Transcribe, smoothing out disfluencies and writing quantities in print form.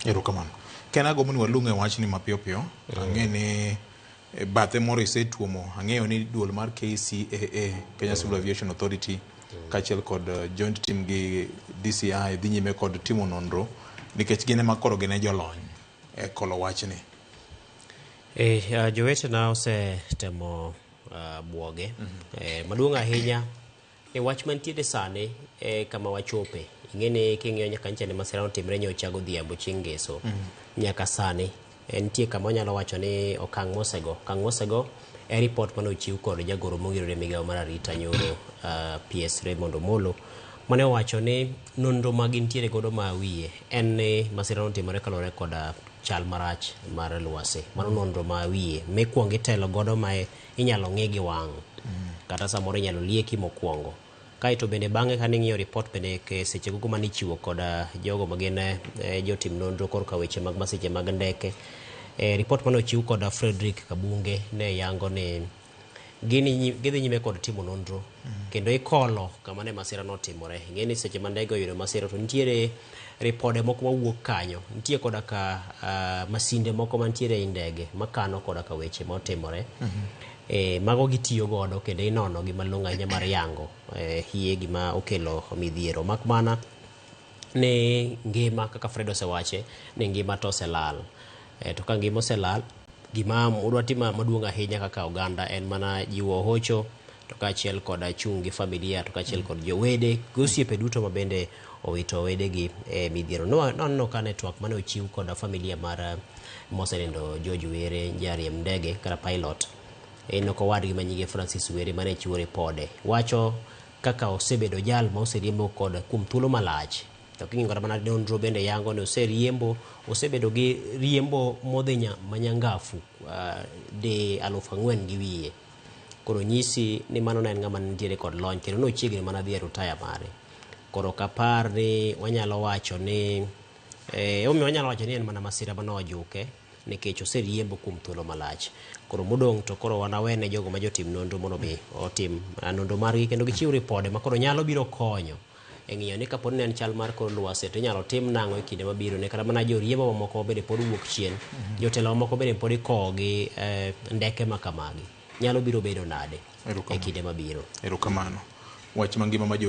Erokamano. Ken agombo ni walung' e wachni mapiyo piyo. Ang'e ni bathe moro isetuomo. Ang'eyo ni duol mar KCAA, Kenya Civil Aviation Authority, kaachiel kod joint team gi DCI dhi nyime kod timo nonro nikech gin ema koro gin e jolony e kolo wachni. Jowetena osetemo buoge. Maduong' ahinya e wach mantiere sani e kama wachope. Ing'e ni king'iyo nyaka nyicha ne masira notimre nyocha godhiambo chieng' ngeso. Nyaka sani nitie kama wanyalo wacho ni okang' mosego. Okang' mosego e ripot mane ochiw kod jagoro mongirore migawo mar arita nyoro PS Raymond Omolo mane owacho ni nonro ma gintiere godo ma wiye en ni masira notimore kaluwore kod chal marach mar lwasi. Mano nonro ma wiye mikwongo itelo godo ma inyalo ng'i gi wang' kata samoro inyalo lieki mokwongo. Kaeto bende bang'e kane ing'iyo ripot bende ke seche gogo mane ichiwo kod jogo ma gin jotim nonro korka weche mag masiche mag ndeke. Ripot mane ochiw kod Frederick Kabunge ne yango ni gidhi nyime kod timo nonro kendo ikolo kama ne masira notimore. Ing'e ni seche ma ndege oyudo masira to nitiere ripode moko mawuok kanyo. Nitie koda ka masinde moko mantiere ei ndege makano koda ka weche motimore. Mago gitiyo godo kendo inono gi malong'o ahinya mar yango hie gima okelo midhiero. Mak mana ni ngima kaka Fred osewache ni ngima to oselal. To ka ngima oselal, gima udwa timo maduong' ahinya kaka oganda en mana jiwo hocho to kaachiel kod chung' gi familia to kaachiel kod jowede gi osiepe duto ma bende owito wedegi e midhiero. Noneno ka ne twak mane ochiw kod familia mar mosenindo George Were jariemb ndege kata pilot. En owadgi manyinge Francis Were mane chiwo ripode. Wacho kaka osebedo jal ma oseriembo kod kuom thuolo malach. To king'iyo kata mana nonro bende yango ni oseriembo, osebedo gi riembo modhi manyangafu di 4,000 gi wiye. Koro nyisi ni mano ne en ng'ama nitiere kod lony kendo nochiegni mana dhi e rutaya mare. Koro ok apar ni wanyalo wacho ni omiyo wanyalo wacho ni en mana masira mane ojuke nikech oseriembo kuom thuolo malach. Koro modong' to koro wanawene jogo ma jotim nonro mondo mi otim nonro margi kendo gichiw ripode ma koro nyalo biro konyo e ng'iyo ni kapo ni en chal mar kor lwasi to inyalo tim nang'o e kinde mabiro ne kata mana joriembo mamoko bende pod wuok chien. Jotelo mamoko bende pod ikowo gi ndeke ma kamagi. Nyalo biro bedo nade e kinde mabiro. Erokamano. Wach mangima ma